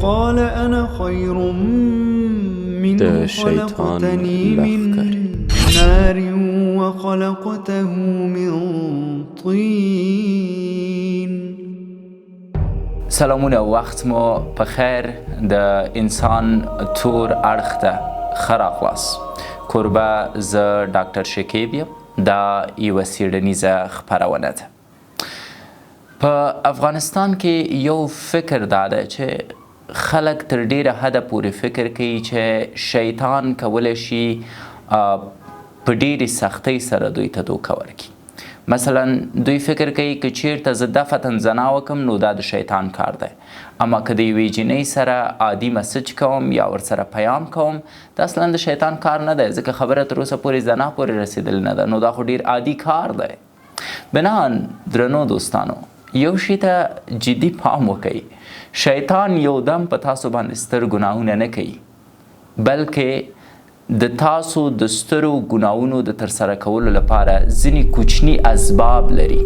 قال انا خير منه د شیطان خلقتني من لښکرې. نار وخلقته من طين. سلامونه، وخت مو په خیر. د انسان تور اړخ ته ښه راغلاست. کوربه زه ډاکټر شکیب یم. دا یوه څېړنیزه خپرونه ده. په افغانستان کې یو فکر دا دی چې خلک تر ډیره حده پورې فکر کوي چې شیطان کولی شي په ډیرې سختۍ سره دوی ته دوکه ورکړي. مثلا دوی فکر کوي که چیرته زه دفعتاً زنا وکم نو دا د شیطان کار دی، اما که د یوې جینۍ سره عادي مسج کوم یا ورسره پیام کوم دا اصلا د شیطان کار نه دی، ځکه خبره تر اوسه پورې زنا پورې رسېدلې نه ده، نو دا خو ډیر عادي کار دی. بناً درنو دوستانو، یو شي ته جدي پام وکئ، شیطان یو دم په تاسو باندې ستر ګناهونه نه کوي، بلکې د تاسو د سترو ګناهونو د ترسره کولو لپاره ځینې کوچني اسباب لري.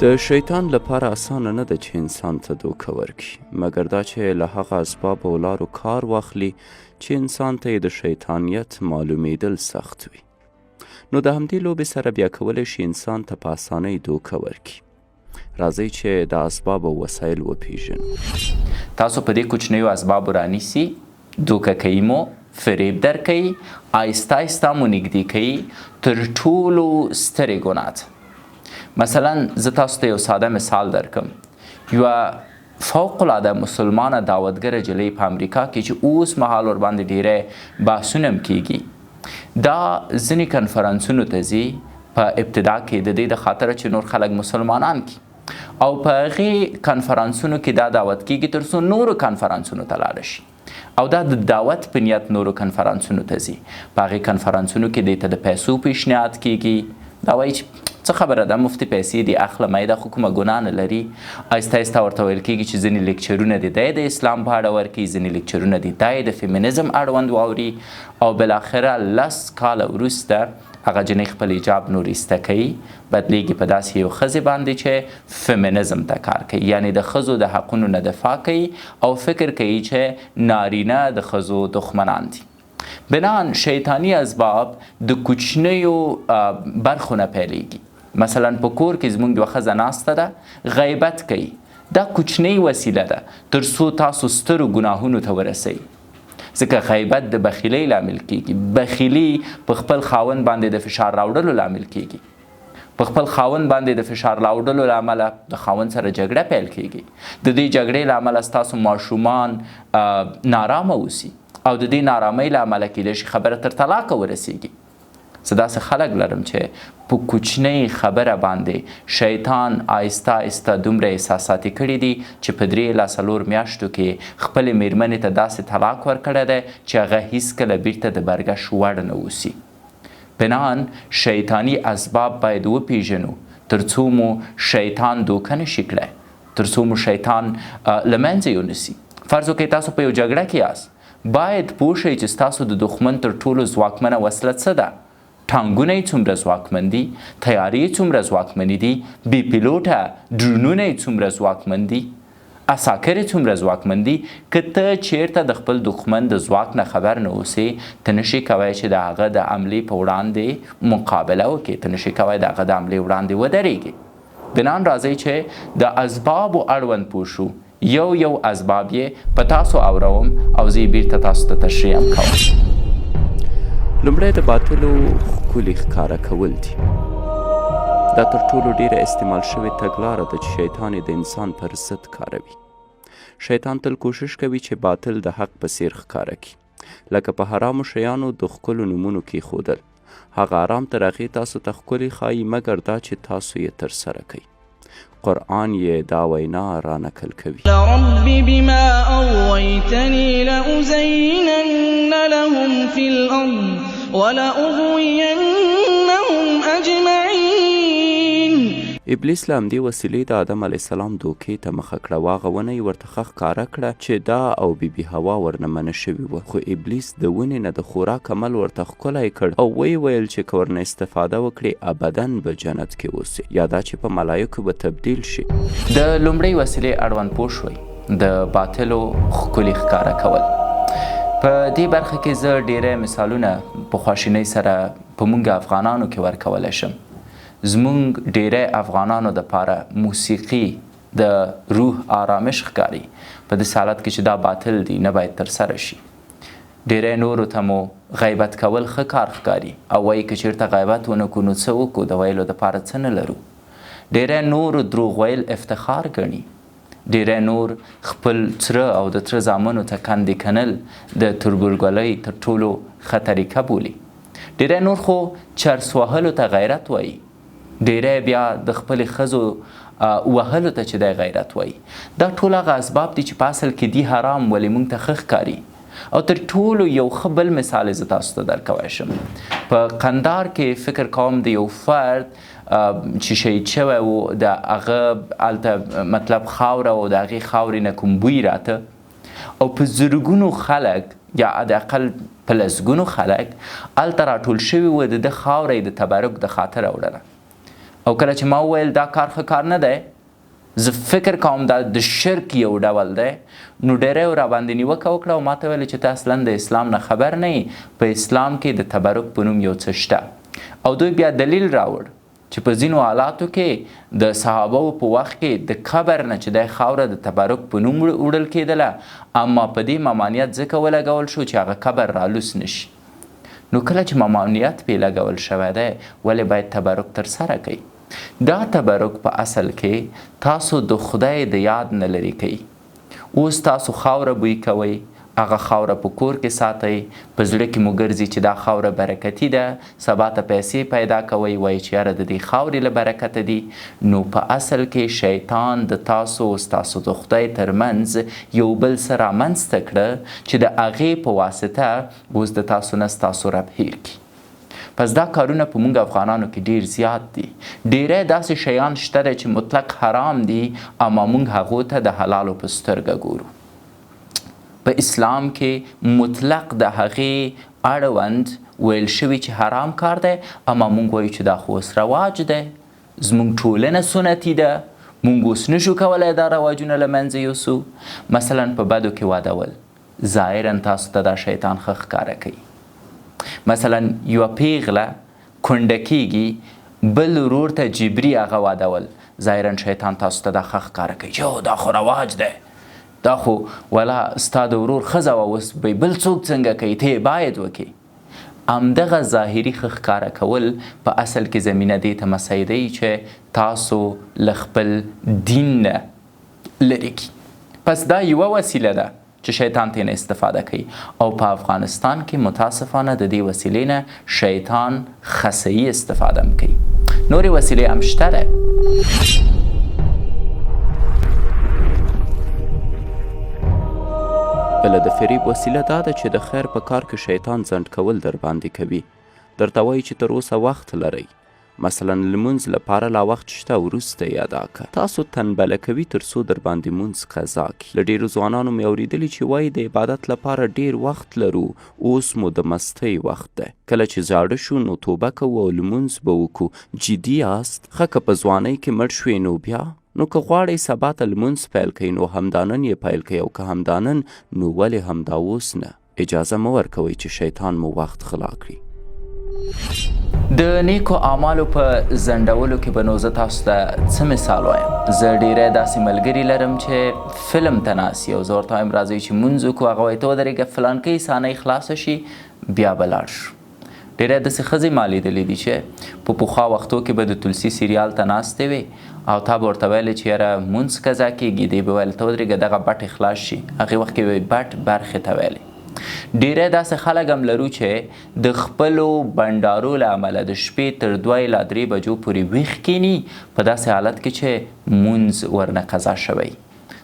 د شیطان لپاره اسانه نه ده چې انسان ته دوکه ورکړي، مګر دا چې له هغه اسبابو او لارو کار واخلي چې انسان ته یې د شیطانیت معلومېدل سخت وي. نو د همدې لوبې سره بیا کولی شي انسان ته په اسانۍ دوکه ورکړي. راځئ چې د اسباب او وسایل وپیژنو. تاسو په دې کوچنیو اسبابو رانیسي، دوکه کوي مو، فریب درکوي، آهسته آهسته مو نږدې کوي تر ټولو سترې ګناه ته. مثلا زه تاسو ته یو ساده مثال درکم. یوه فوق العاده مسلمانه دعوتګره جلۍ په امریکا کې چې اوس مهال ورباندې ډیری بحثونه هم کیږي، دا ځینې کنفرانسونو ته ځي په ابتدا کې د دې د خاطره چې نور خلک مسلمانان کړي، او په هغې کنفرانسونو کې دا دعوت کیږي تر څو نورو کنفرانسونو ته لاړه شي، او دا د دعوت په نیت نورو کنفرانسونو ته ځي. په هغې کنفرانسونو کې دې ته د پیسو پیشنهاد کیږي، دا وایي چې څه خبره ده، مفتې پیسې دي اخله، مې دا خو کومه ګناه نه لري. آهسته آهسته ورته ویل کیږي چې ځینې لیکچرونه دې دی د اسلام په اړه ورکړي، ځینې لیکچرونه دې دی د فیمینزم اړوند واوري، او بالاخره 10 کاله وروسته هغه جینۍ خپل حجاب نور ایسته کوي، بدلیږي په داسې یو ښځې باندې چې فیمینزم ته کار کوي، یعنی د ښځو د حقونو نه دفاع کوي او فکر کوي چې نارینه د ښځو دښمنان دي. بناً شیطاني اسباب د کوچنیو برخو نه پیلیږي. مثلا په کور کې زموږ یوه ښځه ناسته ده، غیبت کوي، دا کوچنۍ وسیله ده تر څو تاسو سترو ګناهونو ته ورسئ، ځکه غیبت د بخیلۍ لامل کیږي، بخیلي په خپل خاوند باندې د فشار راوړلو لامل کیږي، په خپل خاوند باندې د فشار راوړلو له امله د خاوند سره جګړه پیل کیږي، د دې جګړې له امله ستاسو ماشومان نارامه اوسي، او د دې نارامۍ له امله کیدای شي خبره تر طلاقه ورسیږي. زه داسې خلک لرم چې په کوچنۍ خبره باندې شیطان آهسته آهسته دومره احساساتي کړي دي چې په 3 الی 4 میاشتو کې خپلې میرمنې ته داسې طلاق ورکړی دی چې هغه هیڅکله بیرته د برګش وړ نه اوسي. بناً شیطاني اسباب باید وپیژنو تر څو مو شیطان دوکه نشي کړی، تر څو مو شیطان له منځه یونسي. فرض وکړئ تاسو په یو جګړه کې یاست، باید پوه شئ چې ستاسو د دښمن تر ټولو ځواکمنه وسله څه ده، ټانګونه یې څومره ځواکمن دي، طیارې یې څومره ځواکمنې دي، بې پیلوټه ډرونونه یې څومره ځواکمن دي، عساکر یې څومره ځواکمن دي. که ته چیرته د خپل دښمن د ځواک نه خبر نه اوسې، ته نشې کوی چې د هغه د عملې په وړاندې مقابله وکړې، ته نشې کوی د هغه د عملې وړاندې ودرېږې. بناً راځئ چې د اسبابو اړوند پوه شو، یو یو اسباب یې په تاسو اوروم او زه یې بیرته تاسو ته تشریح هم کوم. لومړی د باطلو ښکلي ښکاره کول دي. دا تر ټولو ډیره استعمال شوې تګلاره ده چې شیطان یې د انسان پر ضد کاروي. شیطان تل کوشش کوي چې باطل د حق په څیر ښکاره کړي، لکه په حرامو شیانو د ښکلو نومونو کیښودل. هغه حرام تر هغې تاسو ته ښکلي ښایي مګر دا چې تاسو یې ترسره کوئ. قرآن یې دا وینا را نقل کوي: رب بما اغویتنی لأزینن لهم فی الارض ولأغوینهم اجمعین. ابلیس له همدې وسیلې د آدم علیه السلام دوکې ته مخه کړه او هغه ونه یې ورته ښه ښکاره کړه چې دا او بي بي حوا ورنه منع شوي وه، خو ابلیس د ونې نه د خوراک عمل ورته ښکلی کړ او ویې ویل چې که ورنه استفاده وکړې ابداً به جنت کې اوسې یا دا چې په ملایکو به تبدیل شې. د لومړۍ وسیلې اړوند پوه شوئ، د باطلو ښکلي ښکاره کول. په دې برخه کې زه ډیری مثالونه په خواشینۍ سره په مونږ افغانانو کې ورکولی شم. زمونږ ډیری افغانانو د پاره موسیقي د روح آرامش ښکاري، په داسې حالت کې چې دا باطل دي، نه باید ترسره شي. ډیری نورو ته مو غیبت کول ښه کار ښکاري او وایي که چیرته غیبت ونه کړو نو څه وکړو، د ویلو د پاره څه نه لرو. ډیری نورو دروغ ویل افتخار ګڼي. ډیری نور خپل تره او د تره زامنو ته کندې کنل د تربورګلۍ تر ټولو ښه طریقه بولي. ډیری نور خو چرس وهلو ته غیرت وایي. ډیری بیا د خپلې ښځو وهلو ته چې دی غیرت وایي. دا ټول هغه اسباب دي چې په اصل کې دي حرام، ولې مونږ ته ښه ښکاري. او تر ټولو یو ښه بل مثال زه تاسو ته درکوی شم. په قندار کې فکر کوم د یو فرد چې شهید شوی و، د هغه هلته مطلب خاوره او د هغې خاورې نه کوم بوی راته او په زرګونو خلک یا حداقل په لسګونو خلک هلته راټول شوي و، د ده خاوره یې د تبرک د خاطره وړله. او کله چې ما وویل دا کار ښه کار نه دی، زه فکر کوم دا د شرک یو ډول دی، نو ډیریو راباندې نیوکه وکړه او ماته ویل چې ته اصلا د اسلام نه خبر نه یې، په اسلام کې د تبرک په نوم یو څه شته. او دوی بیا دلیل راوړ چې په ځینو حالاتو کې د صحابه په وخت کې د قبر نه چې دی خاوره د تبرک په نوم وړل کېدله، اما په دې ممانعت ځکه ولګول شو چې هغه قبر رالوس نشي. نو کله چې ممانعت پې لګول شوی دی، ولې باید تبرک ترسره کړئ؟ دا تبرک په اصل کې تاسو د خدای د یاد نه لرې کوي. اوس تاسو خاوره بوی کوئ، هغه خاوره په کور کې ساتئ، په زړه کې مو ګرځي چې دا خاوره برکتي ده، سبا ته پیسې پیدا کوئ، وایي چې یاره د دې خاورې له برکته دي. نو په اصل کې شیطان د تاسو او ستاسو د خدای ترمنځ یو بل څه رامنځته کړه چې د هغې په واسطه اوس د تاسو نه ستاسو رب هیر کړي. پس دا کارونه په مونږ افغانانو کې ډیر زیات دي. ډیری داسې شیان شته دی چې مطلق حرام دي، اما مونږ هغو ته د حلالو په سترګه ګورو. په اسلام کې مطلق د هغې اړوند ویل شوي چې حرام کار دی، اما مونږ وایو چې دا خو اوس رواج دی، زمونږ ټولنه سنتي ده، مونږ اوس نشو کولای دا رواجونه له منځه یوسو. مثلا په بدو کې وادول، ظاهرا تاسو ته دا شیطان ښه ښکاره کوي. مثلا یوه پیغله کونډه کیږي، بل ورور ته جبري هغه وادول، ظاهرا شیطان تاسو ته دا ښه ښکاره کوي چې دا خو رواج دی، دا خو ولا ستا د ورور ښځه وه، اوس به بل څوک څنګه کوي، ته یې باید وکړې. همدغه ظاهري ښه ښکاره کول په اصل کې زمینه دې ته مساعدوي چې تاسو له خپل دین نه لرې کړي. پس دا یوه وسیله ده چې شیطان ترې نه استفاده کوي، او په افغانستان کې متاسفانه د دې وسیلې نه شیطان خصیي استفاده هم کوي. نورې وسیلې هم شته دی. بله د فریب وسیله دا ده چې د خیر په کار کې شیطان ځنډ کول درباندې کوي، درته وایي چې تر اوسه وخت لرئ، مثلا لمونځ لپاره لا وخت شته، وروسته یې ادا که. تاسو تنبله کوي تر څو درباندې مونځ قضا کړي. له ډېرو ځوانانو مې اورېدلي چې وایي د عبادت لپاره ډېر وخت لرو، اوس مو د مستۍ وخت دی، کله چې زاړه شو نو توبه کوو او لمونځ به وکړو. جدي یاست؟ ښه که په ځوانۍ کې مړ شوې نو بیا؟ نو که غواړئ سبا ته لمونځ پیل کړئ نو همدا نن یې پیل کړئ، او که همدا نن نو ولې همدا اوس نه؟ اجازه مه ورکوئ چې شیطان مو وخت غلا کړي. د نیکو اعمالو په ځنډولو کې به نو زه تاسو ته څه مثال وایم. زه ډیری داسې ملګري لرم چې فلم ته ناست او زه ورته وایم راځئ چې مونځ وکړو، هغه وایي ته ودرېږه فلانکۍ ثانۍ خلاصه شي بیا به لاړ شو. ډیری داسې ښځې ما لیدلې دي چې په پخوا وختو کې به د تلسي سریال ته ناستې وې او تا به ورته ویلې چې یاره مونځ قضا کېږي، دی به ویل ته ودرېږه دغه بټ خلاص شي، هغې وخت کې به یې بټ برخې ته ویلې. ډیری داسې خلک هم لرو چې د خپلو بنډارو له امله د شپې تر 2 الی 3 بجو پورې ویښ کیني، په داسې حالت کې چې مونځ ورنه قضا شوی.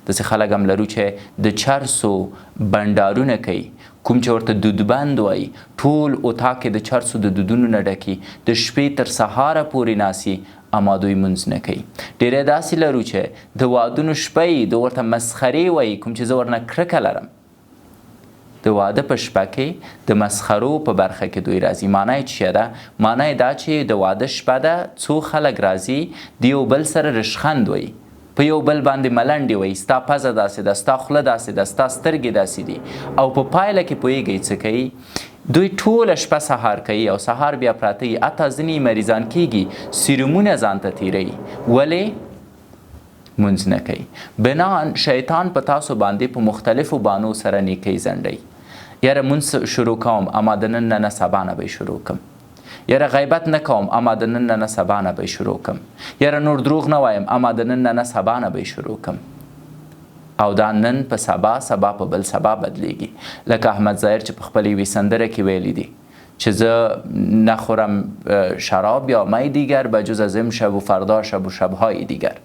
داسې خلک هم لرو چې د چرسو بنډارونه کوي، کوم چې ورته دودبند وایي، ټول اتاق یې د چرسو د دودونو نه ډکي، د شپې تر سهاره پورې ناست اما دوی مونځ نه کوي. ډېری داسې لرو چې د وادونو شپه یي، د ورته مسخرې وایي، کوم چې زه ورنه کرکه لرم. د واده په شپه کې د مسخرو په برخه کې دوی راځي. مانا یې څه ده؟ مانا یې دا چې د واده شپه ده، څو خلک راځي، د یو بل سره رشخند وایي، په یو بل باندې ملنډې وایي، ستا پزه داسې ده، ستا خوله داسې ده، ستا سترګې داسې دي، او په پایله کې پوهېږئ څه کوي؟ دوی ټوله شپه سهار کوي او سهار بیا پراته وي، حتی ځینې مریضان کېږي، سیرومونه ځان ته تېروي. ولې؟ مونځ نه کوي. بناً شیطان په تاسو باندې په مختلفو بانو سره نیکۍ ځنډوي. یاره مونځ شروع کوم اما د نن نه نه سبا نه به یې شروع کم. یاره غیبت نه کوم اما د نن نه نه سبا نه به یې شروع کم. یاره نور دروغ نه وایم اما د نن نه نه سبا نه به یې شروع کم. او دا نن په سبا، سبا په بل سبا بدلیږي. لکه احمد ظاهر چې په خپلې یوې سندره کې ویلي دي چې زه نه خورم شراب یا می دیگر به جز از امشب و فردا شب و شبهای دیگر.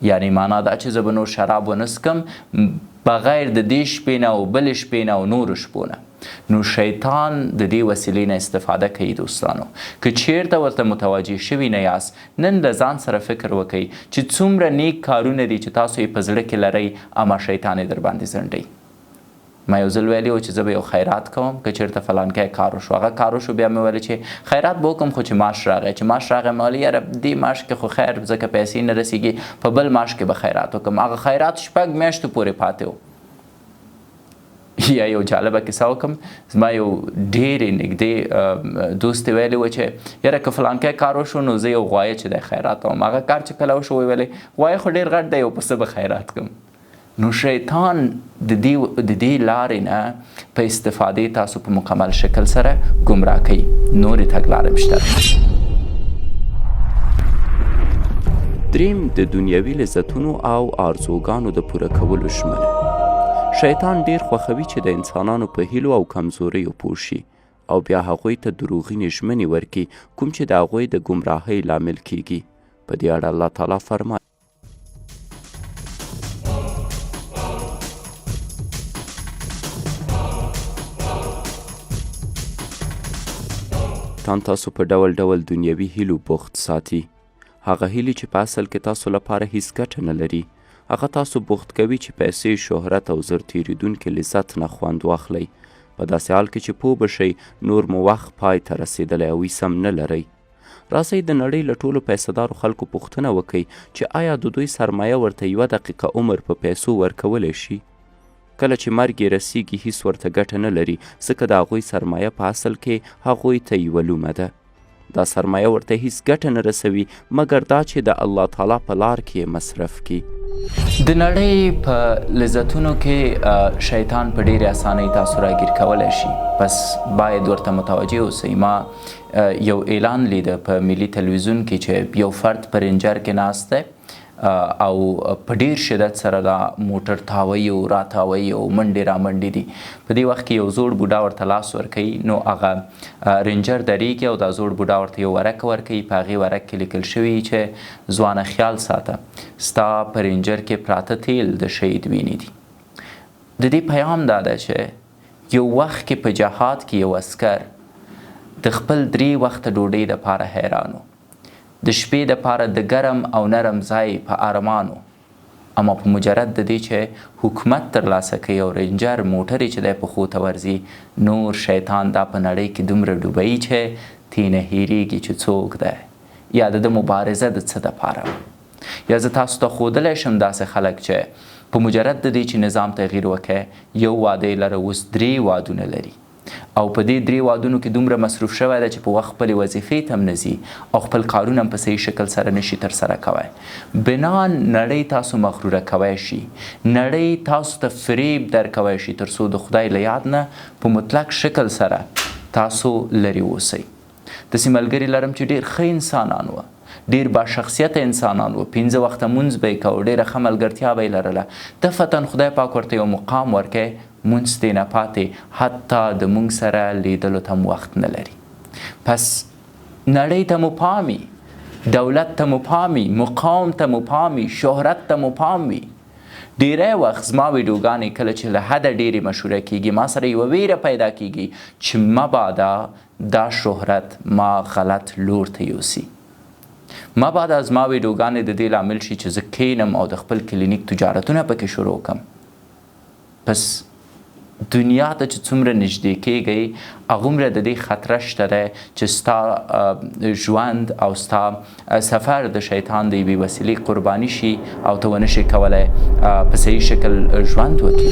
یعنی معنا دا چې زه به نور شراب ونه څکم بغیر د دې شپې نه او بلې شپې نه او نورو شپو نه. نو شیطان د دې وسیلې نه استفاده کوي. دوستانو که چیرته ورته متوجه شوي نه یاست، نن له ځان سره فکر وکئ چې څومره نیک کارونه دي چې تاسو یې په زړه کې لرئ اما شیطان یې در باندې ځنډوي. ما یو ځل ویلي و چې زه به یو خیرات کوم که چېرته فلانکی کار وشو، هغه کار وشو، بیا مې ویل چې خیرات به وکړم خو چې معاش راغی، چې معاش راغی مې ویل یاره دې معاش کې خو خیر ځکه پیسې نه رسېږي، په بل معاش کې به خیرات وکړم. هغه خیرات شپږ میاشتو پورې پاتې و. یا یو جالبه کیسه وکړم، زما یو ډېرې نږدې دوست ویلي و چې یاره که فلانکی کار وشو نو زه یو غوایه چې دی خیرات کوم. هغه کار چې کله وشو ویلې غوایه خو ډېر غټ دی او پسه به خیرات کوم. نو شیطان د دې لارې نه په استفادې تاسو په مکمل شکل سره ګمراه کوي. نورې تګلارې هم شته. دریم، د دنیوي لذتونو او آرزوګانو د پوره کولو ژمنه. شیطان ډیر خوښوي چې د انسانانو په هیلو او کمزوریو پوه شي او بیا هغوی ته دروغینې ژمنې ورکړي کوم چې د هغوی د ګمراهۍ لامل کیږي. په دې اړه الله تعالی فرمایي: شیطان تاسو په ډول ډول دنیوي هیلو بوخت ساتي، هغه هیلې چې په اصل کې تاسو لپاره هیڅ ګټه نه لري. هغه تاسو بوخت کوي چې پیسې، شهرت او زر تیریدونکي لذت نه خوند واخلئ، په داسې حال کې چې پوه به شئ نور مو وخت پای ته رسېدلی او هیڅ هم نه لرئ. راځئ د نړۍ له ټولو پیسهدارو خلکو پوښتنه وکئ چې آیا د دوی سرمایه ورته یوه دقیقه عمر په پیسو ورکولی شي؟ کله چې مرګ یې رسیږي هیڅ ورته ګټه نه لري، ځکه د هغوی سرمایه په اصل کې هغوی ته یوه لومه ده. دا سرمایه ورته هیڅ ګټه نه رسوي مګر دا چې د الله تعالی په لار کې یې مصرف کړي. د نړۍ په لذتونو کې شیطان په ډېرې اسانۍ تاسو راګیر کولی شي، پس باید ورته متوجه اوسئ. ما یو اعلان لیده په ملي تلویزیون کې چې یو فرد په رینجر کې ناست دی او په ډیر شدت سره دا موټر تاوی او راتاوی او منډې را منډې دي. په دې وخت کې یو زوړ بوډا ورته لاس ورکوي، نو هغه رینجر درېږي او دا زوړ بوډا ورته یو ورق ورکوي. په هغې ورق کې لیکل شوي چې ځوانه خیال ساته، ستا په رینجر کې پراته تیل د شهید وینې دي. د دې پیام دا ده چې یو وخت کې په جهاد کې یو عسکر د خپل 3 وخته ډوډۍ دپاره حیران و، د شپې دپاره د ګرم او نرم ځای په ارمان و، اما په مجرد د دې چې حکومت ترلاسه کوي او رینجر موټر یې چې دی پښو ته ورځي، نور شیطان دا په نړۍ کې دومره ډوبوي چې ترې نه هېرېږي چې څوک دی یا د ده مبارزه د څه دپاره وه. یا زه تاسو ته ښودلی شم داسې خلک چې په مجرد د دې چې نظام تغییر وکړي، یو واده یې لره اوس 3 وادونه لري او په دې 3 وادونو کې دومره مصروف شوی دی چې په وخت خپلې وظیفې ته هم نه ځي او خپل کارونه هم په صحیح شکل سره نشي ترسره کوی. بنا نړۍ تاسو مغروره کوی شي، نړۍ تاسو ته فریب درکوی شي تر څو د خدای له یاد نه په مطلق شکل سره تاسو لرې اوسئ. داسې ملګري لرم چې ډېر ښه انسانان وه، ډېر باشخصیته انسانان وه، 5 وخته مونځ به یې کاوه، ډېره ښه ملګرتیا به یې لرله. دفعتاً خدای پاک ورته یو مقام ورکړی، مونځ ترې نه پاتې، حتی د مونږ سره لیدلو ته هم وخت نه لري. پس نړۍ ته مو پام وي، دولت ته مو پام وي، مقام ته مو پام وي، شهرت ته مو پام وي. ډیری وخت زما ویډیوګانې کله چې له حده ډیرې مشهوره کیږي، ما سره یوه ویره پیدا کیږي چې مبادا دا شهرت ما غلط لور ته یوسي، مبادا زما ویډیوګانې د دې لامل شي چې زه کینم او د خپل کلینیک تجارتونه پکې شروع کم. پس دنیا ته چې څومره نږدې کیږئ هغومره د دې خطر شته دی چې ستا ژوند او ستا سفر د شیطان د یوې وسیلې قرباني شي او ته ونه شې کولی په صحیح شکل ژوند وکړي.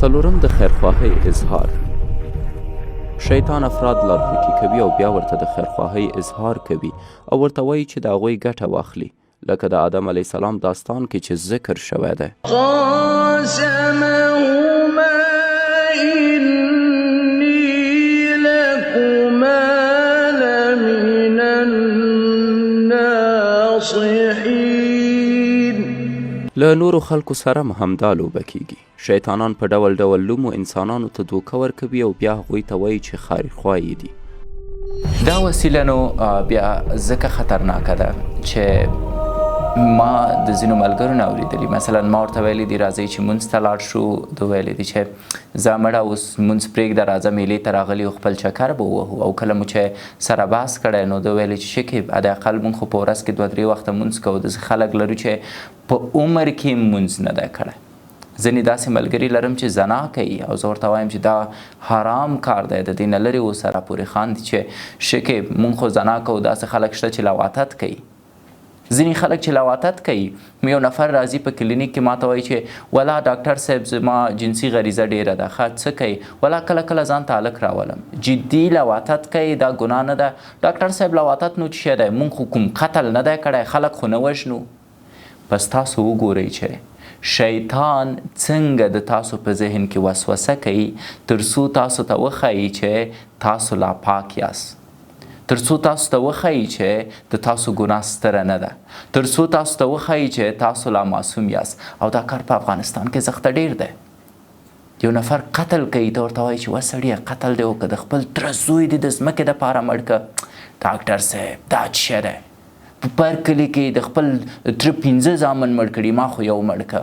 څلورم د خیرخواهۍ اظهار. شیطان افراد لارورکي کوي او بیا ورته د خیرخواهۍ اظهار کوي او ورته وایي چې د هغوی ګټه واخلي، لکه د آدم علیه السلام داستان کې چې ذکر شوی دی. قاسمهما إني لكما لمن الناصحين. له نورو خلکو سره هم همدا لوبه کیږي. شیطانان په ډول ډول لومو انسانانو ته دوکه ورکوي او بیا هغوی ته وایي چې خیرخواه یې دي. دا وسیله نو بیا ځکه خطرناکه ده چې ما د ځینو ملګرو نه اورېدلي. مثلا ما ورته ویلي دي راځئ چې مونځ ته لاړ شو، ده ویلي دي چې ځه مړه اوس مونځ پرېږده، راځه میلې ته راغلي یو، خپل چکر به ووهو. او کله مو چې سره بحث کړی نو ده ویلي چې شکې حداقل مونږ خو په ورځ کې دوه درې وخته مونځ کوو، داسې خلک لرو چې په عمر کې مونځ نه دی کړی. ځینې داسې ملګري لرم چې زنا کوي او زه ورته وایم چې دا حرام کار دی، د دې نه لرې اوسه، راپورې خاندي چې شکې مونږ خو زنا کوو، داسې خلک شته چې لواطت کوي. ځینې خلک چې لواطت کوي، یو نفر راځي په کلینیک کې ماته وایي چې ولا ډاکټر صاحب زما جنسي غریزه ډیره ده، ښه څه کوي؟ ولا کله کله ځان ته هلک راولم. جدي لواطت کوي، دا ګناه نه ده ډاکټر صاحب؟ لواطت نو څه شی دی؟ مونږ خو کوم قتل نه دی کړی، خلک خو نه وژنو. پس تاسو وګورئ چې شیطان څنګه د تاسو په ذهن کې وسوسه کوي تر څو تاسو ته وښایي چې تاسو لا پاک یاست، تر څو تاسو ته وښایي چې د تاسو ګناه ستره نه ده، تر څو تاسو ته وښایي چې تاسو لا معصوم یاست. او دا کار په افغانستان کې زښته ډیر دی. یو نفر قتل کوي، ته ورته وایي چې وه سړیه قتل دی وکړه، د خپل تره زوی دې د ځمکې دپاره مړ که. ډاکټر صاحب دا څه شی دی؟ په پر کلي کې د خپل تره 5 زامن مړ کړي، ما خو یو مړ که.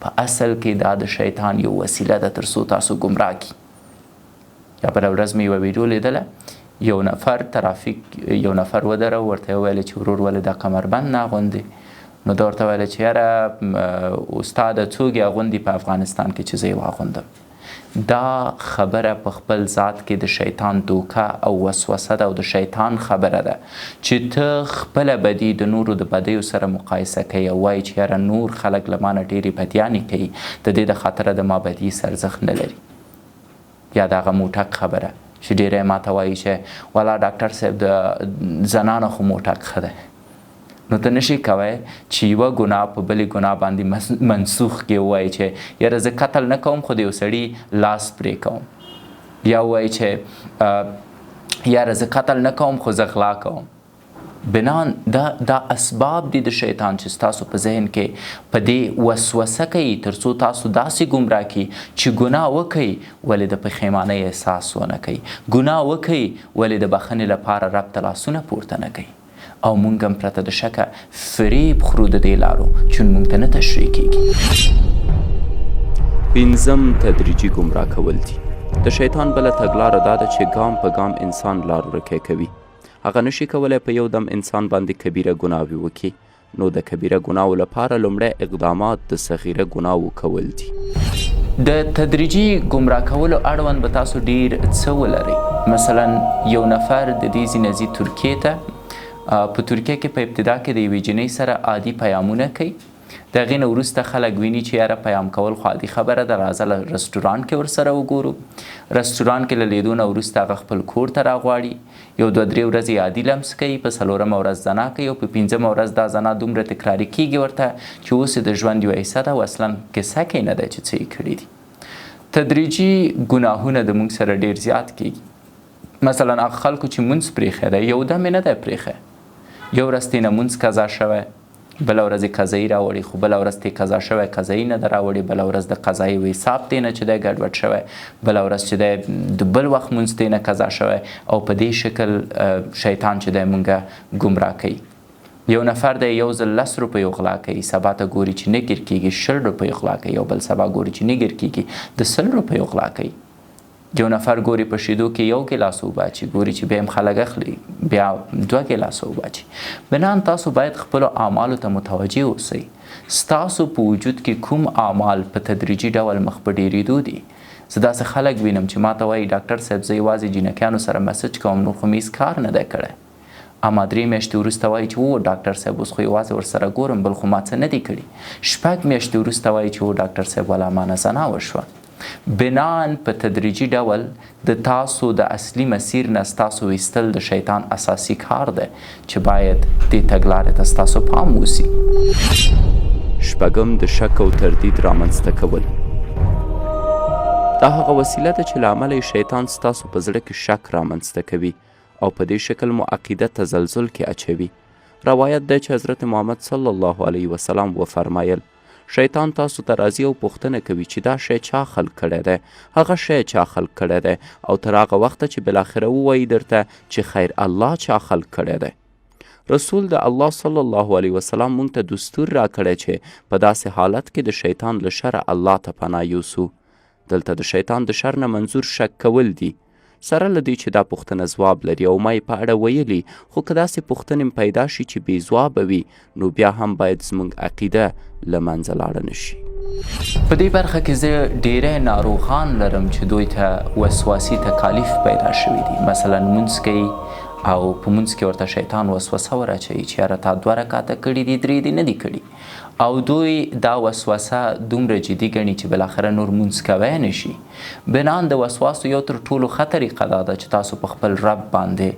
په اصل کې دا د شیطان یو وسیله ده تر څو تاسو ګمراه کړي. یا بله ورځ مې یوه ویډیو لیدله، یو نفر ترافیک یو نفر ودره، ورته یې وویل چې ورور ولې دا کمربند نه اغوندې؟ نو ده ورته ویل چې یاره استاده څوک یې اغوندي په افغانستان کې چې زه یې واغوندم؟ دا خبره په خپل ذات کې د شیطان دوکه او وسوسه ده او د شیطان خبره ده چې ته خپله بدي د نورو د بدیو سره مقایسه کوي او وایي چې یاره نور خلک له ما نه ډېرې بدیانې کوي، د دې د خاطره د ما بدي هېڅ ارزښت نه لري. یا د هغه موټک خبره چې ډېری ما ته وایي چې ولا ډاکټر صاحب د زنانه خو موټک ښه دی. نو ته نشې کوی چې یوه ګناه په بلې ګناه باندې منسوخ کې ووایي چې یاره زه قتل نه کوم خو د یو سړي لاس پرې کوم، یا ووایي چې یاره زه قتل نه کوم خو زه غلا کوم. بنان دا اسباب دي د شیطان چې ستاسو په ذهن کې په دې وسوسه کوي تر څو تاسو داسې ګمراه کړي چې ګناه وکئ ولې د پښیمانۍ احساس ونه کوي، ګناه وکئ ولې د بخښنې لپاره رب ته لاسونه پورته نه کوي. او مونږ هم پرته د شکه فریب خورو د دې لارو چون مونږ ته نه تشریح کیږي. پنځم تدریجي ګمراه کول دي. د شیطان بله تګلاره دا ده چې ګام په ګام انسان لار ورکی کوي. هغه نشي کولی په یو دم انسان باندې کبیره ګناوې وکړي، نو د کبیره ګناوو لپاره لومړی اقدامات د صغیره ګناوو کول دي. د تدریجي ګمراه کولو اړوند به تاسو ډیر څه ولرئ. مثلا یو نفر د دې ځای نه ځي ترکیې ته، په ترکیه کې په ابتدا کې د یوې جینۍ سره عادي پیامونه کوي، د هغې نه وروسته خلک ویني چې یاره پیام کول خو عادي خبره ده، راځه له رستورانت کې ورسره وګورو. رستورانت کې له لیدو نه وروسته هغه خپل کور ته راغواړي، یو دوه درې ورځې عادي لمس کوي، په څلورمه ورځ زنا کوي او په پنځمه ورځ دا زنا دومره تکراري کیږي ورته چې اوس یې د ژوند یوه حصه ده او اصلا کیسه کې نه ده چې څه یې کړي دي. تدریجي ګناهونه د موږ سره ډیر زیات کیږي. مثلا هغه خلکو چې مونځ پرېښی دی، یو دم یې نه دی پرېښی، یو ورځ ترې نه مونځ قضا شوی، بله ورځ یې قضایي راوړي، خو بله ورځ ترې قضا شوی قضایي نه ده راوړې، بله ورځ د قضایي و حساب ترې نه چې دی ګډوډ شوی، بله ورځ چې دی د بل وخت مونځ ترې نه قضا شوی، او په دې شکل شیطان چې دی مونږه ګمراه کوي. یو نفر دی یو ځل لس روپیو غلا کوي، سبا ته ګوري چې نه ګیر کیږي 20 روپیو غلا کوي، او بل سبا ګوري چې نه ګیر کیږي د 100 روپیو غلا کوي. یو نفر ګوري په شیدو کې یو ګیلاس اوبه اچي، ګوري چې بیا هم خلک اخلي، بیا 2 ګیلاسه اوبه اچي. بنان تاسو باید خپلو اعمالو ته متوجه اوسئ. ستاسو په وجود کې کوم اعمال په تدریجي ډول مخ په ډېرېدو دي؟ زه داسې خلک وینم چې ما ته وایي ډاکټر صاحب زه یوازې جینکیانو سره مسج کوم، نور خو مې هیڅ کار نه دی کړی. اما 3 میاشتې وروسته وایي چې و ډاکټر صاحب اوس خو یوازې ورسره ګورم، بل خو ما څه نه دي کړي. 6 میاشتې وروسته وایي چې و ډاکټر صاحب ولا ما نه زنا وشوه. بنان په تدریجي ډول د تاسو د اصلي مسیر نه ستاسو ویستل د شیطان اساسي کار دی چې باید دې تګلارې ته ستاسو پام وسی. شپږم، د شک او تردید رامنځته کول. دا هغه وسیله ده چې له امله یې شیطان ستاسو په زړه کې شک رامنځته کوي او په دې شکل مو عقیده تزلزل کې اچوي. روایت دی چې حضرت محمد صلی الله علیه وسلم وفرمایل: شیطان تاسو ته راځي او پوښتنه کوي چې دا شی چا خلق کړی دی، هغه شی چا خلق کړی دی، او تر هغه وخته چې بالاخره ووایي درته چې خیر الله چا خلق کړی دی. رسول د الله صلی الله علیه وسلم مونږ ته دستور راکړی چې په داسې حالت کې د شیطان له شره الله ته پناه یوسو. دلته د شیطان د شر نه منظور شک کول دي. سره له دې چې دا پوښتنه ځواب لري او ما یې په اړه ویلي، خو که داسې پوښتنې پیدا شي چې بې ځوابه وي، نو بیا هم باید زموږ عقیده له منځه لاړه نه شي. په دې برخه کې زه ډیری ناروغان لرم چې دوی ته وسواسي تکالیف پیدا شوي دي. مثلا لمونځ کوي او په مونځ کې ورته شیطان وسوسه ور اچوي چې یاره تا 2 رکعته کړي دي، 3 دي نه دي کړي، او دوی دا وسوسه دومره جدي ګڼي چې بالاخره نور مونځ کوی نه شي. بنان د وسواسو یو تر ټولو ښه طریقه دا ده چې تاسو په خپل رب باندې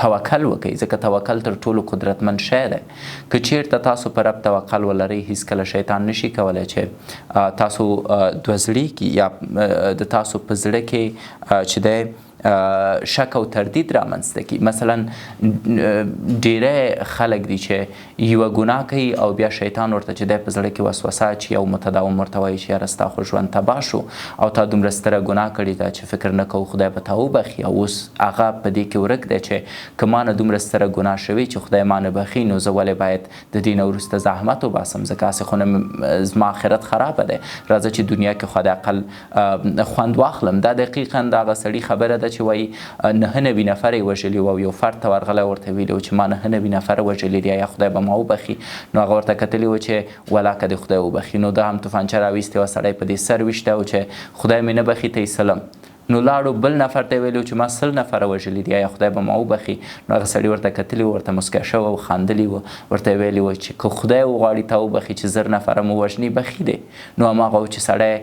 توکل وکئ، ځکه توکل تر ټولو قدرتمند شی دی. که چیرته تاسو په رب توکل ولرئ، هیڅکله شیطان نشي کولی چې تاسو دوه زړي کړي یا د تاسو په زړه کې چې دی شک او تردید رامنځته کړي. مثلا ډیری خلک دي چې یوه ګناه کوي او بیا شیطان ورته چې دی په زړه کې وسوسه اچي او متداوم ورته وایي چې یاره ستا خو ژوند تباه شو او تا دومره ستره ګناه کړې ده چې فکر نه کوو خدای به تا وبخښي، او اوس هغه په دې کې ورک دی چې که ما نه دومره ستره ګناه شوې چې خدای ما نه بخښي، نو زه ولې باید د دې نه وروسته زحمت وباسم، ځکه هسې خو نه زما آخرت خرابه دی، راځه چې دنیا کې خو حداقل خوند واخلم. دا دقیقا د هغه سړي خبره ده چې وایي 99 نفره یې وژلي وو او یو فرد ته ورغلی ورته ویلي وو چې ما 99 نفره وژلي دي، یا خدای به ما وبخښي؟ نو هغه ورته کتلي وو چې ولاکه دې خدای وبخښي. نو دا هم توفانچه راویستې وه، سړی په دې سر ویشتی و چې خدای مې نه بخښي ته یې سلم. نو لاړو بل نفر ته ویلي چې ما 100 نفره وژلي دي، یا خدای به ما وبخښي؟ نو هغه سړي ورته کتلي وو، ورته مسکی شوی و، خاندلي وو، ورته یې ویلي وو چې که خدای وغواړي تا وبخښي چې 1000 نفره مو وژني بخښي دی. نو هماغه و چې سړی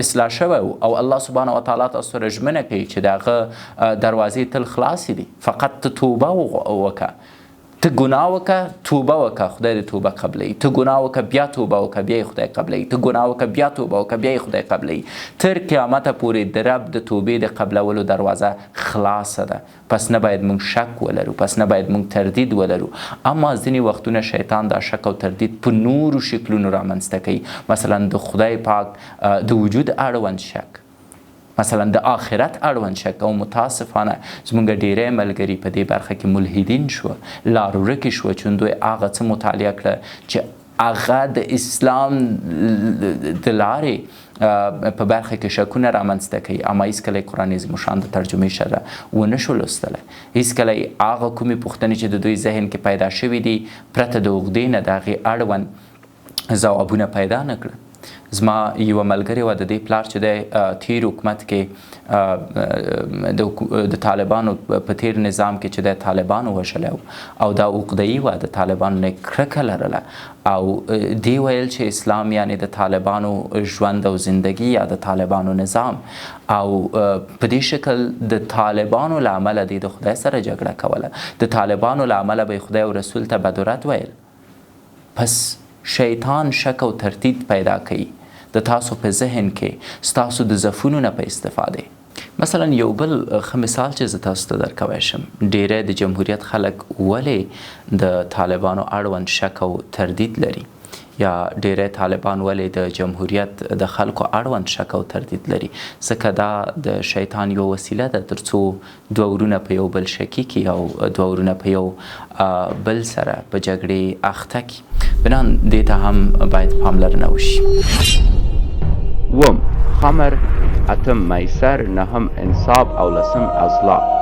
اصلاح شوی و او الله سبحانه وتعالی تاسو سره ژمنه کوي چې د هغه دروازې تل خلاصې دي، فقط ته توبه وکړه، ته ګناه وکړه، توبه وکړه، خدای دې توبه قبلوي. ته ګناه وکړه، بیا توبه وکړه، بیا یې خدای قبلوي. ته ګناه وکړه، بیا توبه وکړه، بیا یې خدای قبلوي. تر قیامته پورې د رب د توبې د قبلولو دروازه خلاصه ده. پس نه باید موږ شک ولرو، پس نه باید موږ تردید ولرو. اما ځینې وختونه شیطان دا شک او تردید په نورو شکلونو رامنځته کوي، مثلا د خدای پاک د وجود اړوند شک، مثلا د آخرت اړوند شک. او متاسفانه زموږ ډیری ملګري په دې برخه کې ملحدین شوه، لار ورکې شوه، چون دوی هغه څه مطالعه کړه چې هغه د اسلام د لارې په برخه کې شکونه رامنځته کوي، اما هیڅکله یې قرآن عظیم الشان د ترجمې سره ونه شو لوستلی. هیڅکله یې هغه کومې پوښتنې چې د دوی ذهن کې پیدا شوې دي پرته د عقدې نه د هغې اړوند ځوابونه پیدا نه کړه. زما یوه ملګرې وه، د دې پلار چې دی تیر حکومت کې د طالبانو په تیر نظام کې چې دی طالبانو وژلی و او دا عقدهیي وه، د طالبانو نه یې کرکه لرله او دې ویل چې اسلام یعنې د طالبانو ژوند او زندگی یا د طالبانو نظام، او په دې شکل د طالبانو له امله دې د خدای سره جګړه کوله، د طالبانو له امله به یې خدای او رسول ته بد و رد ویل. پس شیطان شک او تردید پیدا کوي د تاسو په ذهن کې ستاسو د ضعفونو نه په استفاده. مثلا یو بل ښه مثال چې زه تاسو ته درکوی شم، ډیری د جمهوریت خلک ولې د طالبانو اړوند شک او تردید لري؟ یا ډیری طالبان ولې د جمهوریت د خلکو اړوند شک او تردید لري، ځکه دا د شیطان یوه وسیله ده ترڅو دوه ورونه په یو بل شکي کړي او دوه ورونه په یو بل سره په جګړې اخته کړي. بناً دې ته هم باید پاملرنه وشي. اووم، خمر، اتم، میسر، نهم، انصاب او لسم، ازلام.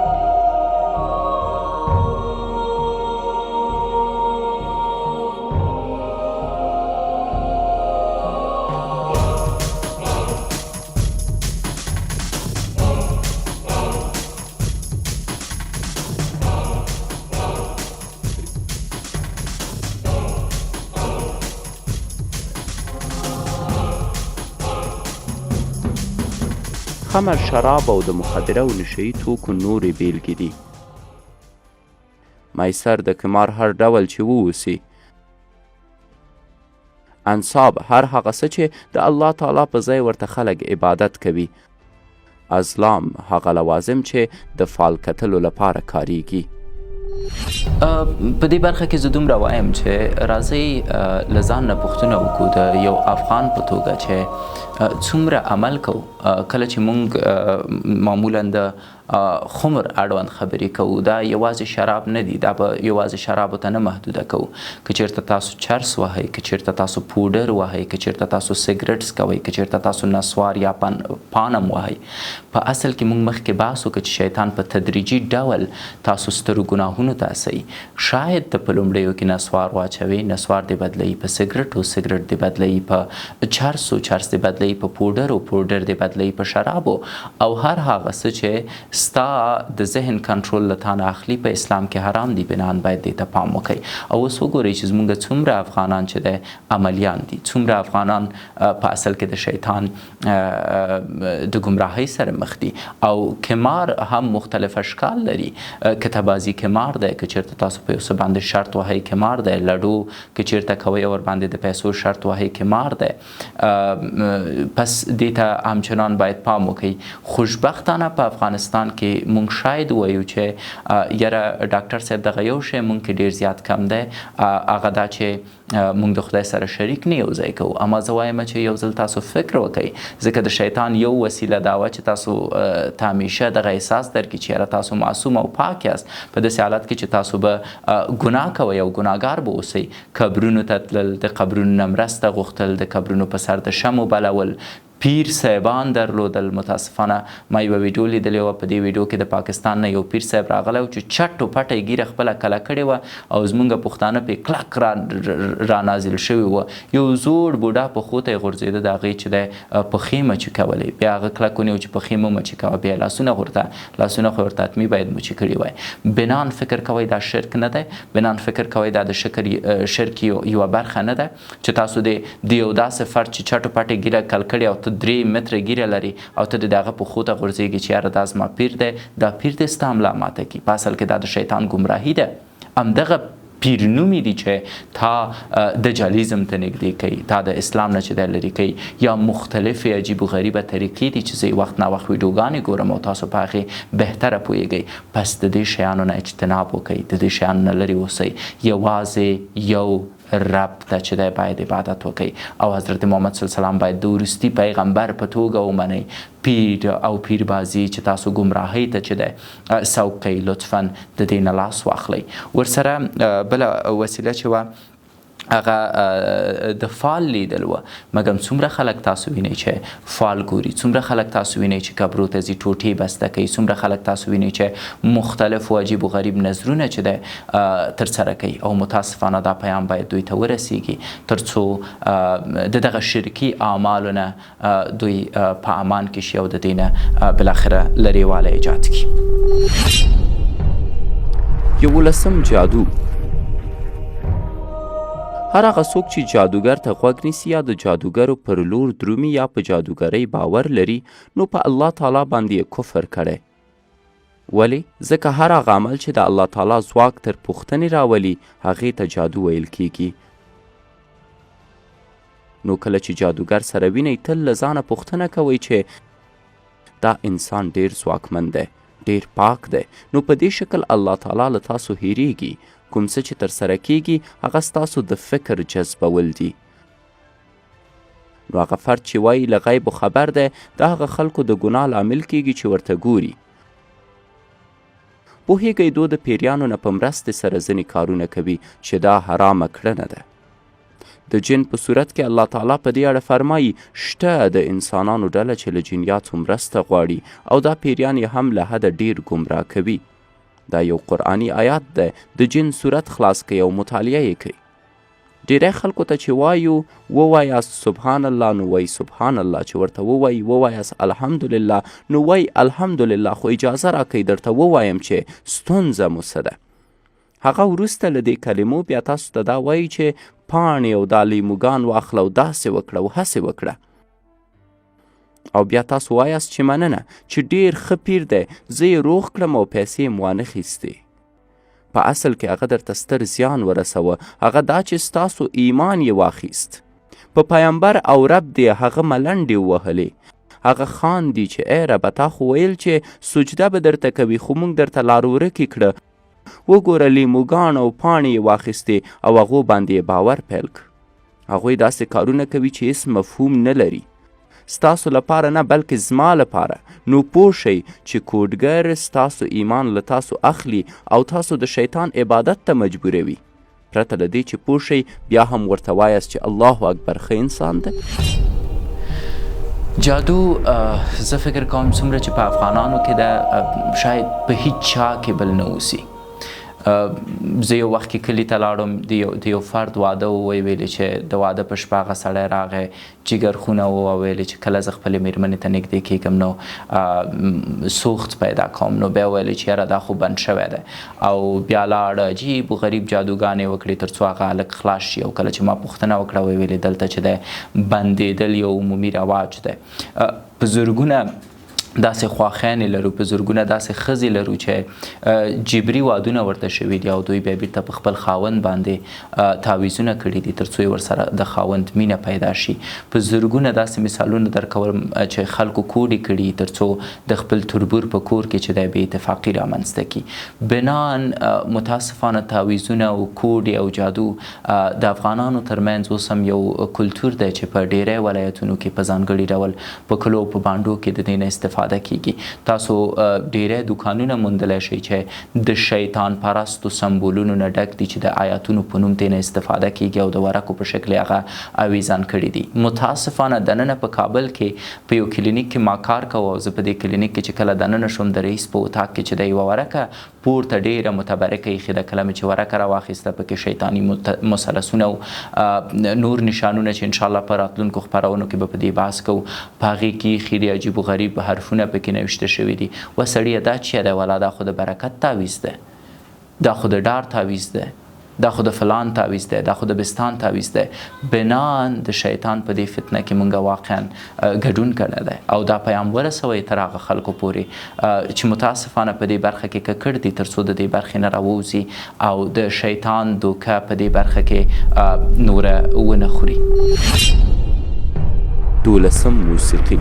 خمر، شراب او د مخدره او نشه توکو نورې بیلګې دي. میسر د قمار هر ډول چې واوسي. انصاب هر هغه څه چې د الله تعالی په ځای ورته خلک عبادت کوي. ازلام هغه لوازم چې د فال کتلو لپاره کاریږي. په دې برخه کې زه دومره وایم چې راځئ له ځان نه پوښتنه وکړو د یو افغان په توګه چې څومره عمل کوو. کله چې مونږ معمولا د خمر اړوند خبرې کوو، دا یوازې شراب نه دي، دا به یوازې شرابو ته نه محدوده کوو. که چېرته تاسو چرس وهئ، که چېرته تاسو پوډر وهئ، که چېرته تاسو سګرټ څکوئ، که چېرته تاسو نسوار یا پانم وهئ، په اصل کې موږ مخکې بحث وکړ چې شیطان په تدریجي ډول تاسو سترو ګناهونو ته هڅوي. شاید ته په لومړیو کې نسوار واچوې، نسوار دې بدلوي په سګرټو، سګرټ دې بدلوي په چرسو، چرس دې بدلوي په پوډرو، پوډر دې بدلوي په شرابو او هر هغه څه چې ستا د ذهن کنټرول له تا نه اخلي په اسلام کې حرام دي. بناً باید دې ته پام وکړئ. او اوس وګورئ چې زمونږ څومره افغانان چې دی عملیان دي، څومره افغانان په اصل کې د شیطان د ګمراهۍ سره مخ دي. او قمار هم مختلف اشکال لري. کتابازي قمار دی، که چېرته تاسو په یو څه باندې شرط وهئ قمار دی، لډو که چېرته کوئ او ورباندې د پیسو شرط وهئ قمار دی. پس دې ته همچنان باید پام وکړئ. خوشبختانه په افغانستان کې مونږ شاید ووایو چې یاره ډاکټر صاحب دغه یو شی مونږ کې ډیر زیات کم دی، هغه دا چې مونږ د خدای سره شریک نه یو ځای کوو. اما زه وایم چې یو ځل تاسو فکر وکړئ، ځکه د شیطان یو وسیله دا وه چې تاسو ته همیشه دغه احساس درکړي چې یاره تاسو معصوم او پاک یاست، په داسې حالت کې چې تاسو به ګناه کوئ او ګناهګار به اوسئ. قبرونو ته تلل، د قبرونو نه مرسته غوښتل، د قبرونو په سر د شمو بلول، پیر صاحبان درلودل. متاسفانه ما یوه ویډیو لیدلې وه، په دې ویډیو کې د پاکستان نه یو پیر صاحب راغلی و چې چټ و پټه یې ږیره خپله کله کړې وه او زمونږ پښتانه پرې کلک را نازل شوي وه. یو زوړ بوډا پښو ته یې غورځېده، د هغې چې دی پښې مچې کولې، بیا هغه کلک ونیو چې پښې مه مچې کوه، بیا لاسونه ورته، لاسونه خو ورته حتمي باید مچې کړي وای. بنان فکر کوئ دا شرک نه دی، بنان فکر کوئ دا د شرک یوه برخه نه ده چې تاسو دې د یو داسې فرد چې چټ و پټ یې ږیره کل کړې او ته 3 متره ږیره لرې او ته د هغه پښو ته غورځېږې چې یاره دا زما پیر دی، دا پیر دې ستا ملا ماته کړي. په اصل کې دا د شیطان ګمراهي ده. همدغه پیر نومي دي چې تا دجالیزم ته نږدې کوي، تا د اسلام نه چې دی لرې کوي، یا مختلفې عجیب و غریبه طریقې دي چې زه یې وخت ناوخت ویډیوګانې ګورم او تاسو په هغې بهتره پوهېږئ. پس د دې شیانو نه اجتناب وکړئ، د دې شیانو نه لرې اوسئ. یوازې یو رب ته چې دی باید عبادت وکړئ او حضرت محمد صلی الله علیه وسلم باید د وروستي پیغمبر په توګه ومنئ. پیر او پیربازي چې تاسو ګمراهۍ ته چې دی سوق کوي، لطفاً د دې نه لاس واخلئ. ورسره بله وسیله چې وه هغه د فال لیدل وه. مګم څومره خلک تاسو وینئ چې فال ګوري، څومره خلک تاسو وینئ چې قبرو ته ځي ټوټې بسته کوي، څومره خلک تاسو وینئ چې مختلف و عجیب و غریب نظرونه چې دی ترسره کوي. او متاسفانه دا پیام باید دوی ته ورسیږي ترڅو د دغه شرکي اعمالو نه دوی په امان کې شي او د دې نه بالاخره لرېوالی ایجاد کړي. یولسم جادو. هر هغه څوک چې جادوګر ته غوږ نیسي یا د جادوګرو پر لور درومي یا په جادوګرۍ باور لري، نو په الله تعالی باندې یې کفر کړی. ولې؟ ځکه هر هغه عمل چې د الله تعالی ځواک تر پوښتنې راولي هغې ته جادو ویل کیږي. نو کله چې جادوګر سره وینئ تل له ځانه پوښتنه کوئ چې دا انسان ډیر ځواکمن دی، ډیر پاک دی، نو په دې شکل الله تعالی له تاسو هیریږي. کوم څه چې ترسره کیږي هغه ستاسو د فکر جذبول دي. نو هغه فرد چې وایي له غیبو خبر دی، د هغه خلکو د ګناه لامل کیږي چې ورته ګوري. پوهیږئ دو د پیریانو نه په مرستې سره ځینې کارونه کوي چې دا حرامه کړنه ده. د جن په صورت کې الله تعالی په دې اړه فرمایي، شته د انسانانو ډله چې له جنیاتو مرسته غواړي او دا پیریان یې هم له حده ډیر ګمراه کوي. دا یو قرآني آیات دی، د جن صورت خلاص کړئ او مطالعه یې کړئ. ډیری خلکو ته چې وایو ووایاست سبحان الله نو وایي سبحان الله، چې ورته ووایي ووایاست الحمدلله نو وایي الحمدلله، خو اجازه راکړئ درته ووایم چې ستونزه مو څه ده. هغه وروسته له دې کلمو بیا تاسو ته دا وایي چې پاڼې او دا لیموګان واخله او داسې وکړه او هسې وکړه، او بیا تاسو وایاست چې مننه چې ډیر ښه پیر دی، زه یې روغ کړم او پیسې یې وانه خیستې. په اصل کې هغه درته ستر زیان ورسوه، هغه دا چې ستاسو ایمان یې واخیست. په پیامبر او رب دې هغه ملنډې ووهلې، هغه خاندي چې ای ربه تا خو ویل چې سجده به درته کوي، خو موږ درته لار ورکې کړه، وګوره لیموګان او پاڼې یې واخیستې او هغو باندې یې باور پیل کړ. هغوی داسې کارونه کوي چې هیڅ مفهوم نه لري، ستاسو لپاره نه بلکې زما لپاره. نو پوه شئ چې کوډګر ستاسو ایمان له تاسو اخلي او تاسو د شیطان عبادت ته مجبوروي. پرته له دې چې پوه شئ بیا هم ورته وایاست چې الله اکبر ښه انسان دی. جادو زه فکر کوم څومره چې په افغانانو کې ده شاید په هیڅ چا کې بل نه اوسي. زه یو وخت کې کلي ته لاړم، د یو فرد واده و، ویې ویلې چې د واده په شپه هغه سړی راغی جګرخونه و او ویلې چې کله زه خپلې میرمنې ته نږدې کېږم نو سوخت پیدا کوم. نو بیا ویلې چې یاره دا خو بند شوی دی، او بیا لاړ عجیب و غریب جادوګانې وکړې تر څو هغه هلک خلاص شي. او کله چې ما پوښتنه وکړه ویې ویلې دلته چې دی بندېدل یو عمومي رواج دی. په زرګونه داسې خواښیانې لرو، په زرګونه داسې ښځې لرو چې جبري وادونه ورته شوي دي او دوی بیا بیرته په خپل خاوند باندې تعویذونه کړي دي تر څو یې ورسره د خاوند مینه پیدا شي. په زرګونه داسې مثالونه درکوم چې خلکو کوډې کړي تر څو د خپل تربور په کور کې چې دی بې اتفاقي رامنځته کړي. بنان متاسفانه تعویذونه او کوډې او جادو د افغانانو ترمنځ اوس هم یو کلتور دی چې په ډیری ولایتونو کې په ځانګړي ډول په کلو او په بانډو کې د دې نه استفاده کیږي. تاسو ډیری دوکانونه موندلی شئ چې د شیطان پرستو سمبولونو نه ډک دي چې د آیاتونو په نوم ترې نه استفاده کیږي او د ورقو په شکل یې هغه اویزان کړي دي. متاسفانه دننه په کابل کې په یو کلینیک کې ما کار کاوه او زه په دې کلینیک کې چې کله دننه شوم د رئیس په اتاق کې چې د یوه ورقه پورته ډېره متبرکه ایښې ده، کله مې چې ورقه راواخیسته پکې شیطاني مثلثونه او نور نشانونه چې انشاءالله په راتلونکو خپرونو کې به په دې بحث کوو په هغې کې ایښي دي، عجیب و غریب حرفونه پکې نوشته شوي دي. وه سړیه دا چیه دی؟ ولا دا خو د برکت تعویذ دی، دا خو د ډار تعویذ دی، دا خو د فلان تعویذ دی، دا خو د بستان تعویذ دی. بناً د شیطان په دې فتنه کې مونږ واقعا ګډون کړی دی او دا پیام ورسوئ تر هغه خلکو پورې چې متاسفانه په دې برخه کې ککړ دي تر څو د دې برخې نه راووځي او د شیطان دوکه په دې برخه کې نوره ونه خوري. دولسم موسیقي.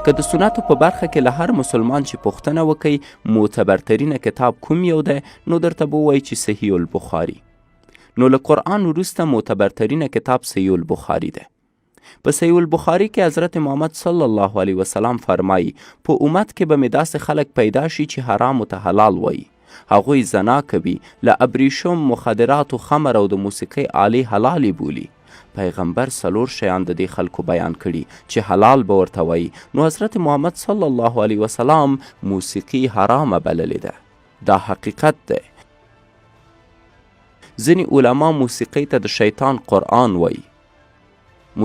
که د سنتو په برخه کې له هر مسلمان چې پوښتنه وکئ معتبرترینه کتاب کوم یو دی نو درته به ووایي چې صحیح البخاري. نو له قرآن وروسته معتبرترینه کتاب صحیح البخاري دی. په صحیح البخاري کې حضرت محمد صلی الله علیه وسلم فرمایي په امت کې به مې داسې خلک پیدا شي چې حرامو ته حلال وایي، هغوی زنا کوي، له ابریشم، مخدراتو، خمر او د موسیقۍ آلې حلالې بولي. پیغمبر څلور شیان د دې خلکو بیان کړي چې حلال به ورته وایي، نو حضرت محمد صلی الله علیه وسلم موسیقي حرامه بللې ده. دا حقیقت دی. ځینې علما موسیقۍ ته د شیطان قرآن وایي.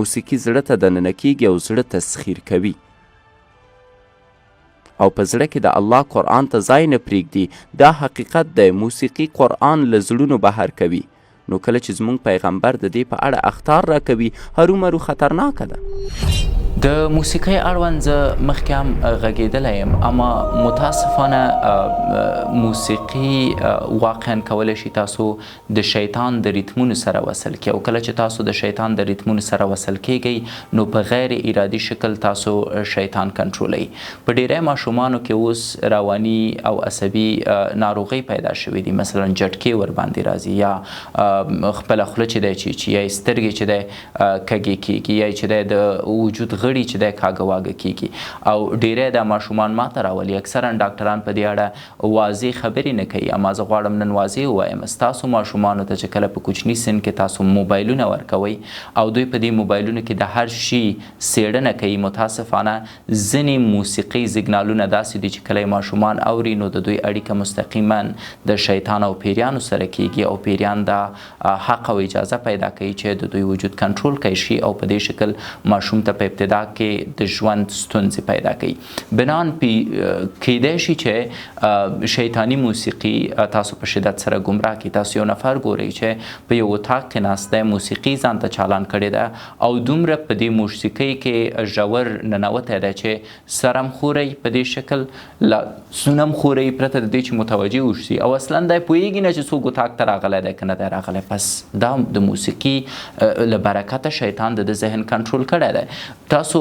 موسیقي زړه ته دننه کیږي او زړه تسخیر کوي او په زړه کې د الله قرآن ته ځای نه پرېږدي. دا حقیقت دی. موسیقي قرآن له زړونو بهر کوي. نو کله چې زموږ پیغمبر د دې په اړه اخطار راکوي هرومرو خطرناکه ده. د موسیقۍ اړوند زه مخکې هم غږېدلی یم، اما متاسفانه موسیقي واقعا کولی شي تاسو د شیطان د ریتمونو سره وصل کړي، او کله چې تاسو د شیطان د ریتمونو سره وصل کیږئ نو په غیر ارادي شکل تاسو شیطان کنټرولوي. په ډیری ماشومانو کې اوس رواني او عصبي ناروغۍ پیدا شوې دي، مثلا جټکې ورباندې راځي، یا خپله خوله چې دی چیچي، یا یې سترګې چې دی کږې کیږي، یا چې دی د وجود غړي چې دی کاږه واږه کیږي، او ډیری دا ماشومان ماته راولي. اکثرا ډاکټران په دې اړه واضح خبرې نه کوي، اما زه غواړم نن واضح ووایم ستاسو ماشومانو ته چې کله په کوچني سن کې تاسو موبایلونه ورکوئ او دوی په دې موبایلونو کې د هر شي څېړنه کوي، متاسفانه ځینې موسیقي سیګنالونه داسې دي چې کله یې ماشومان اوري نو د دوی اړیکه مستقیما د شیطان او پیریانو سره کیږي، او پیریان دا حق او اجازه پیدا کوي چې د دوی وجود کنټرول کوي شي، او په دې شکل ماشوم ته په ابتدا کې د ژوند ستونزې پیدا کوي. بنان کیدای شي چې شیطاني موسیقي تاسو په شدت سره ګمراه کړي. تاسو یو نفر ګورئ چې په یو اتاق کې ناست دی، موسیقي ځان ته چالان کړې ده او دومره په دې موسیقۍ کې ژور ننوتی دی چې سرم خورئ په دې شکل، لاسونه هم خورئ پرته د دې چې متوجه وشي، او اصلا دی پوهېږي نه چې څوک اتاق ته راغلی دی که نه دی راغلی. پس دا د موسیقي له برکته شیطان د ده ذهن کنټرول کړی دی. تاسو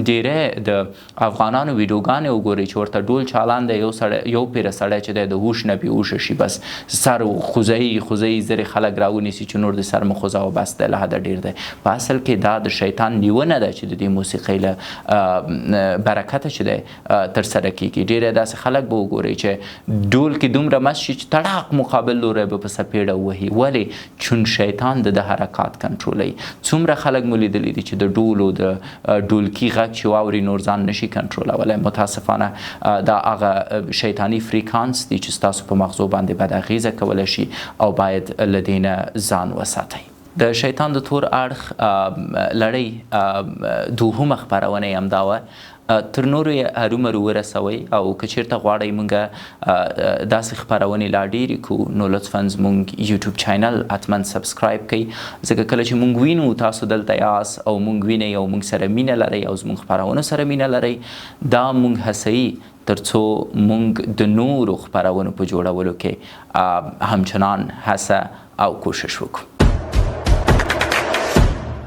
ډیری د افغانانو ویډیوګانې وګورئ چې ورته ډول چالان دی، یو سړی یو پیره سړی چې دی د هوش نه بېهوشه شي، بس سر خوځوي خوځوي، زرې خلک راونیسي چې نور د سر مه خوځوه، بس دی له حده ډېر دی. په اصل کې دا د شیطان نیونه ده چې د دې موسیقۍ له برکته چې دی ترسره کېږي. ډېری داسې خلک به وګورئ چې ډول کې دومره مست شي چې تړاق مقابل لوری به په څپېړه ووهي. ولې؟ چون شیطان د ده حرکات کنټرولوي. څومره خلک مو لیدلي دي چې د ډولو د ډولکي غږ چې واوري نور ځان نشي کنټرولولی. متاسفانه دا هغه شیطاني فریکانس دي چې ستاسو په مغزو باندې بد اغېزه کولی شي او باید له دې نه ځان وساتئ. د شیطان د تور اړخ لړۍ دوهمه خپرونه یې همدا وه. تر نورو یې هرومرو ورسوئ، او که چیرته غواړئ مونږ داسې خپرونې لا ډېرې کړو نو لطفاً زمونږ یوټیوب چینل حتما سبسکرایب کړئ، ځکه کله چې مونږ وینو تاسو دلته یاست او مونږ وینئ او مونږ سره مینه لرئ او زمونږ خپرونو سره مینه لرئ، دا مونږ هڅوي ترڅو مونږ د نورو خپرونو په جوړولو کې همچنان هڅه او کوشش وکړو.